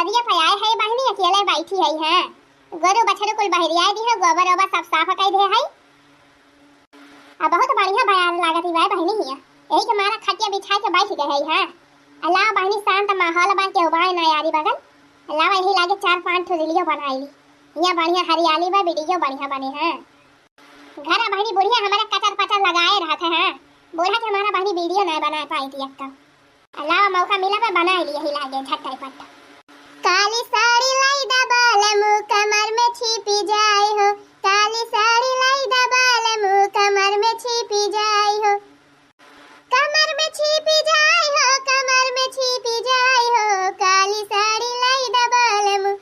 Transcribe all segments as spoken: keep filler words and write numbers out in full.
अरे ये पयाए है बहिनी, अकेले बैठी है, हाँ। गोरू बछरू कुल बहरियाए दी है, गोबर ओबर सब साफ कइ दे है। आ बहुत बढ़िया बयार लागत ही भाई बहिनी हिया। यही के मारा खटिया बिछाए के बैठ गए है, हाँ। अल्लाह बहिनी शांत माहौल बा, केहू बाय ना यारी बगल। अल्लाह यही लागे चार पांच ठो रीलियो बनाई ली। हिया बढ़िया हरियाली बा, वीडियो बढ़िया बने, हाँ। घर बहिनी बुढ़िया हमारा कचर पचर लगाए रहत है, हाँ। बूढ़ा के हमारा बहिनी वीडियो ना बनाए पाई थी एक तो। अलावा मौका मिला पे बनाए लिए ही लागे झटपट। काली साड़ी लाई दा बालमू, कमर में छिपी जाए हो। काली साड़ी लाई दा बालमू, कमर में छिपी जाए हो। कमर में छिपी जाए हो, कमर में छिपी जाए हो। काली साड़ी लाई दा बालमू,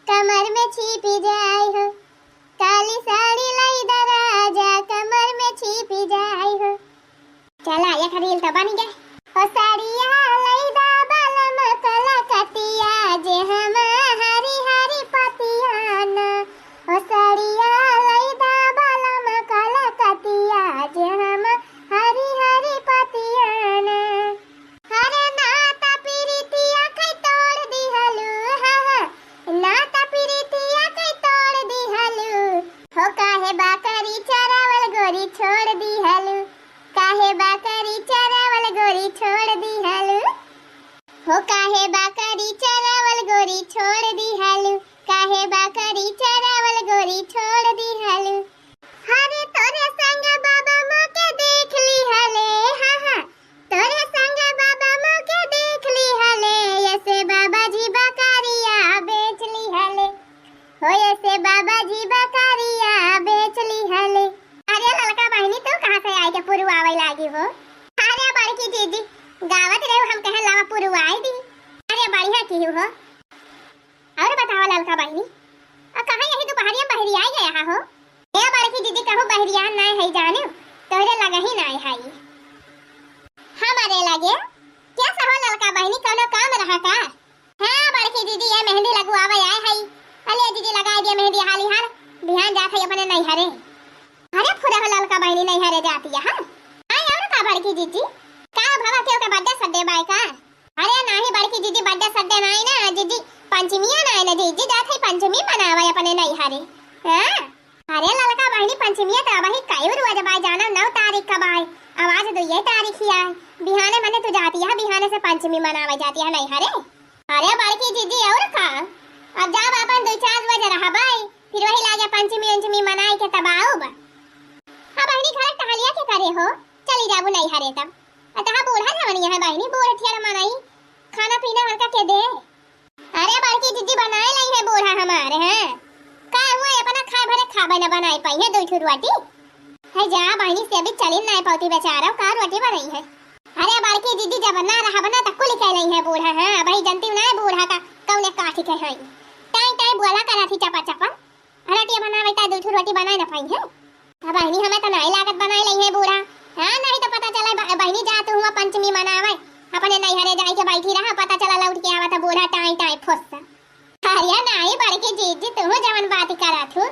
कमर में छिपी जाए हो। काली साड़ी लाई दा राजा, कमर में छिपी जाए हो। चला, एक रील तो बन गए। ओ साड़िया लई दा बलम कलकतिया, जे हम हरी हरी पतिया ना। ओ साड़िया लई दा बलम कलकतिया, जे हम हरी हरी पतिया ना। हरे नाता पीरितिया के तोड़ दिहलू, हाँ, हाँ। नाता पीरितिया के तोड़ दिहलू। हो काहे बाकरी चरावल गोरी छोड़ दिहलू। काहे बाकरी चरावल गोरी छोड़ दिहलू? हो काहे बाकरी चरावल गोरी छोड़ दिहलू? काहे बाकरी चरावल गोरी छोड़ दिहलू? हरे तोरे संग बाबा मोके देख लिहले, हाँ, हाँ। तोरे संग बाबा मोके देख लिहले, ऐसे बाबा जी बकरिया बेच लिहले। हो ऐसे बाबा जी बकरिया बेच लिहले। अरे ललका बहिनी, तू कहाँ से आए के पुरुआवे लागी हो? अरे बड़की दीदी, गावत रहे हम कहे लावा पुरुआई दी। अरे बढ़िया की हो। और बतावा ललका बहिनी, आ कहाँ यही दुपहरिया बहरिया गया हो? ए बड़की दीदी, कहूँ बहरिया नाय है जाने, तोहरे लगा ही नाय है। हमारे लगे? क्या सहो ललका बहिनी, कौनो काम रहा का? हाँ बड़की दीदी, ये मेहंदी लगवावे आए है। अले दीदी, लगाए दिए मेहंदी हाली हाल, बिहान जात है अपने नैहरे। अरे फुरा हो ललका बहिनी, नैहरे जाती है, हाँ? हाँ और का बड़की दीदी, का भवा के ओके बर्थडे सड्डे बाय का? अरे नाही बड़की दीदी, बर्थडे सड्डे नाही ना दीदी, पंचमिया नाही ना दीदी, जात है पंचमी मनावे अपने नैहरे। हाँ? अरे ललका बहिनी, पंचमिया तो अबही कई रोज बाय, जाना नौ तारीख का बाय, अब आज दुइये तारीख ही आय। बिहाने मने तू जाती है, बिहाने से पंचमी मनावे जाती है नैहरे। अरे बड़की दीदी और का, अब जाब अपन दुई चार रोज रहबाय, फिर वही लागे पंचमी उंचमी मनाए के तब आउब। हाँ बहिनी, घर टहलिया के करे हो, चली जाबू नैहरे तब। अतः बूढ़ा जवनिया है बहिनी, बूढ़ ठेर मनई, खाना पीना हल्का के दे। अरे बड़की दीदी बनाए लाई है बूढ़ा हमारे, हैं? का हुआ, अपना खाए भरे खाबे न बनाए पाई है दो ठो रोटी? है जा बहिनी, से अभी चली नाय पाती बेचारा, का रोटी बनाई है? अरे बड़की दीदी जब ना रहब ना त कुल कह लाई है बूढ़ा, हैं? भाई जनती ना है बूढ़ा का कौने काठी के है। टाई टाई बोला करा थी चपा चपा। रोटी बनावे त दो ठो रोटी बनाए न पाई है। अब बहिनी, हमें तो नाई लागत बनाए लई है बूढ़ा। हाँ, नहीं तो पता चला ब-, बहिनी जा तू हुआ पंचमी मनावे, अपने नैहरे जाए के बैठी रहा, पता चला लौट के आवा तो बूढ़ा टाई टाई फुस। अरे नाही बड़की जीजी, तू जवन बात करा थू।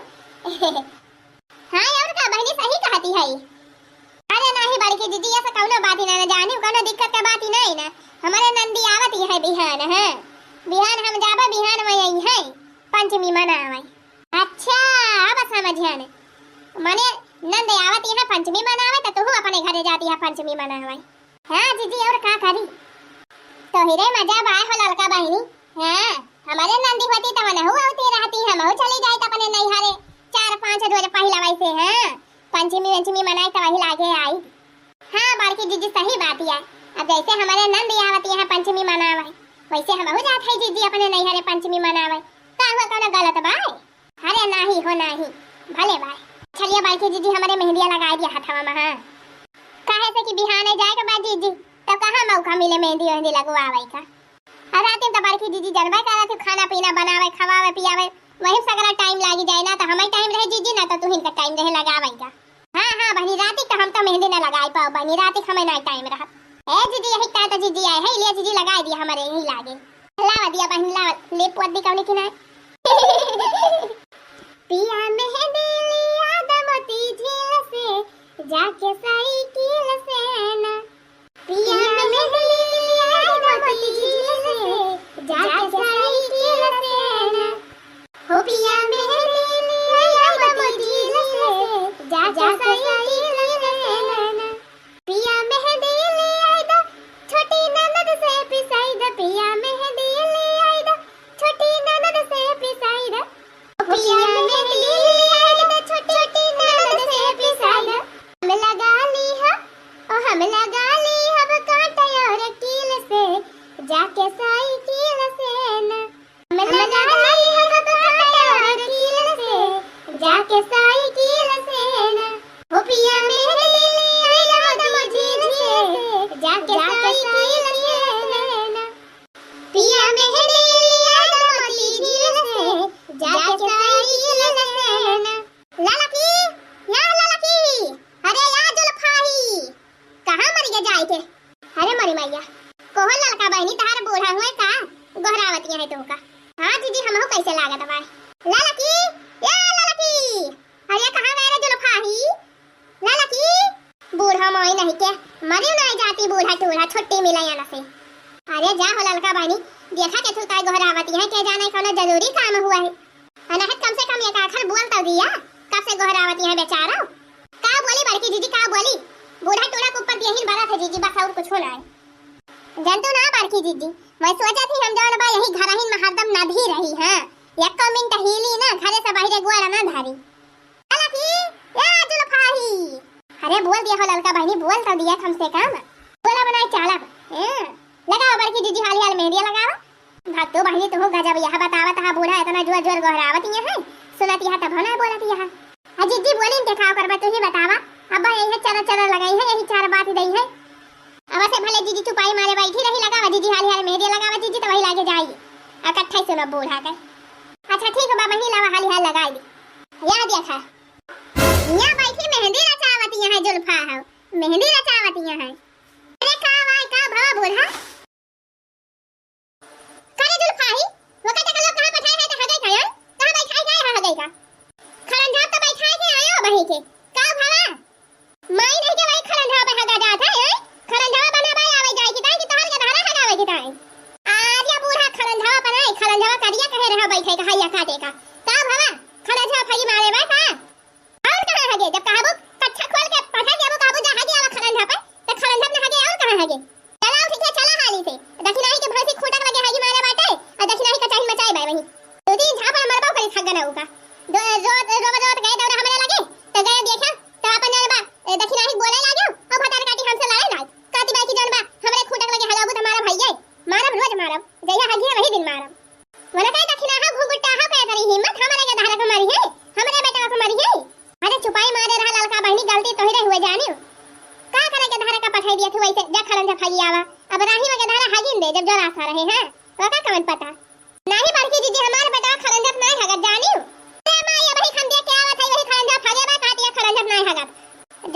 हाँ, और का बहिनी सही कहती है। अरे नाही बड़की जीजी, ऐसा कौनो बात ही ना, ना जाने, कौनो दिक्कत का बात ही नहीं ना। हमारे नंदी आवत ही है बिहान, हाँ। बिहान हम जाबे, बिहान में यही है पंचमी मनावे। अच्छा, अब समझिया ने। मने नंद आवत यहाँ पंचमी मनावे, त तू अपने घरे जाती है पंचमी मनावे। हाँ जीजी, और का करी? तोहिरे मजा बाय हो ललका बहिनी। हाँ, हमारे नंदी होती त मनहु आवती रहती, हमहु चली जाइत अपने नैहरे। चार पाँच रोज पहिला वैसे, हाँ, पंचमी वंचमी मनाई त वही लागे आई। हाँ बड़की जीजी, सही बात है। अब जैसे हमारे नंद आवत यहाँ पंचमी मनावे, वैसे हमहु जात है जीजी अपने नैहरे पंचमी मनावे। का हुआ, कौनो गलत बाय? अरे नाही हो नाही, भले बाय। चलिए बड़की जीजी, हमारे मेहंदिया लगाए दिया हथवा में, हाँ। काहे से कि बिहाने जाए के बाद जीजी, तो कहाँ मौका मिले मेहंदी वेहंदी लगवावे का। और रात में तो बड़की जीजी जनबे करा थी, खाना पीना बनावे, खवावे, पियावे, वही सगरा टाइम लागी जाए ना, तो हमें टाइम रहे जीजी ना, तो तुहिन का टाइम रहे लगावे का। हाँ, हाँ, बहिनी, राती का हम तो मेहंदी ना लगाई पाओ, बहिनी, राती का हमें ना टाइम रहा। ए, जीजी, यही का तो जीजी आए है, ले जीजी लगाई दिया हमारे यही लागे। लावा दिया बहिनी, लावा, ले पुअत दी कौने की ना। पिया मेहंदी लिया दमती झील से, जाके साइकिल से ना। पिया मेहंदी लिया दमती झील से, जाके साइकिल यह है तोहका। हाँ जीजी, हमहू कैसे लागत बाय। ललकी, ए ललकी, अरे कहाँ गए रे जुल्फाही? ललकी, बूढ़ा माई नहीं के, मरे नहीं जाती बूढ़ा टूढ़ा, छुट्टी मिला यहाँ से। अरे जा हो ललका बहिनी, देखा के थुताई गोहरावती है, के जाने कौनो जरूरी काम हुआ है। अनहत कम से कम एक आखर बोल तो दिया, कब से गोहरावती है बेचारा। का बोली बड़की जीजी, का बोली? बूढ़ा टूढ़ा के ऊपर दियहिन बरत है जीजी, बस और कुछ ना है। जनतू ना बड़की जीजी, मैं सोचा थी हम जौन बा यही घरहिन में हरदम नधी रही, हाँ, एको मिनट हिली ना, घरे से बाहरे गोड़ ना धरी। ललकी, ए जुल्फाही। अरे बोल दिया हो ललका बहिनी, बोल तो दिया कम से कम। बोला बनाई चाला। ए, लगाओ बड़की जीजी हाली हाल मेहंदी लगाओ। भक्तू बहिनी तुहू गजब यह बतावत हा, बूढ़ा इतना जोर जोर गोहरावत ये है, सुनत यह तब ना बोलत यह। आ जीजी बोली इनके खाओ करबा, तू ही बतावा। अब यही है चरा चरा लगाई है, यही चार बात दई है। अब से भले जीजी चुपाई मारे बैठी रही, लगावा जीजी हाली हाल मेहंदी लगावा जीजी, तो वही लागे जाई। इकट्ठा ही सुनो बूढ़ा के। अच्छा ठीक बा बहिनी, लावा हाली हाल लगाई दी। यह देखा, यहाँ बैठी मेहंदी रचावत यहाँ जुल्फा है, मेहंदी रचावत यहाँ है। अरे का भाई, का भवा बूढ़ा? करे जुल्फाही, वो कहते का लोग कहाँ बैठाए है तो हगई का, हैं? कहाँ बैठाए गए है हगई का? खरंझा तो बैठाए के आयो बही के। का भवा? माई नहीं के भाई खरंझा पे हगा जात है, हैं? खरंझा बना भाई आवे जाए की ताई कि तोहर के धारा हगावे की ताई। आज या बूढ़ा खरंझा पर नहीं, खरंझा करिया कहे रहा बैठे का हैया काटे का। का भवा? खरंझा फगी मारे बा का? और कहाँ हगे? जब कहबो कच्छा खोल के पढ़े देबो, कहबो जा हगे आवा खरंझा पे, त खरंझा न हगे और कहाँ हगे? चला उठ के चला हाली से। दखिनाही के भैंसी खूंटक लगे हगी मारे बाटे, आ दखिनाही का चाही मचाए बाय वहीं। दो दिन झापड़ मरबो करी थक गना उका। दो रोज रोज रोज गए दौरा हमरे लगे, त गए देखा, त अपन जन बा, ए, दखिनाही बोले लाग्यो, और भतार काटी हमसे लड़े लाग। काती बाई की जन बा, हमरे खूंटक लगे हगाबू त मारब हइये, मारब रोज मारब, जइया हगिए वही दिन मारब। वना कहे दखिनाहा घुघुटाहा कहे तरी हिम्मत, हमरे के धारा के मारी है, हमरे बेटा के मारी है। अरे चुपाई मारे रहा ललका बहिनी, गलती तोहरे हुए जानियो। का करे के धारा का पठाई दिया थू वैसे, जा खरंझा फगी आवा। अब राही में के धारा हगिन दे, जब जरासा रहे हैं, तो का कवन पता। नहीं बड़की जीजी, हमार बेटा खरंझा नहीं हगत जानियो। अरे माई, अबही खन देख के आवत है, वही खरंझा फगे बा, कहत या खरंझा नहीं हगत।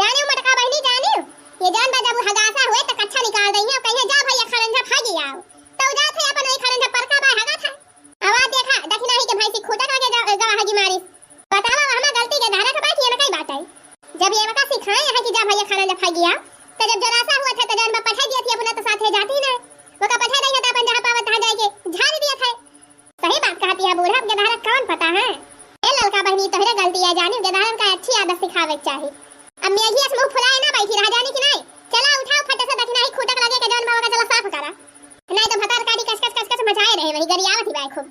जानियो मोटका बहिनी, जानियो, ये जान बा जब हगासा हुए त कच्छा निकाल दई है, कहिए जा भैया खरंझा फगी आओ। तो जात है अपन वही खरंझा पर का बा हगत है। आवा देखा, दखिनाही के भैंसी खूंटक लगे गवा हगी मारिस। बतावा, हमा गलती के धारा के बात ये न कई बात आई। जब ये बका सिखाए है कि जा भैया खरंझा फगी आओ, तो जब जरासा हुआ था तो जौन बा पठाई दिया थी अपना तो साथे जाती ना। वो का पठाई नहीं था अपन जहाँ पावत तहाँ जाए के झाड़ दिया था। सही बात कहती है बूढ़ा, अब के धारा कौन पता है। ए ललका बहिनी, तोहरे गलती है जानी, के धारन का अच्छी आदत सिखावे के चाही। अब मेघिया से मुंह फुलाए ना बैठी रह जानी कि नहीं। चला उठाओ फटे से दखिनाही खूंटक लगे के जौन बा का चला साफ करा। नहीं तो भतार काटी कस कस कस कस मचाए रहे वही गरियावत ही बाय खूब।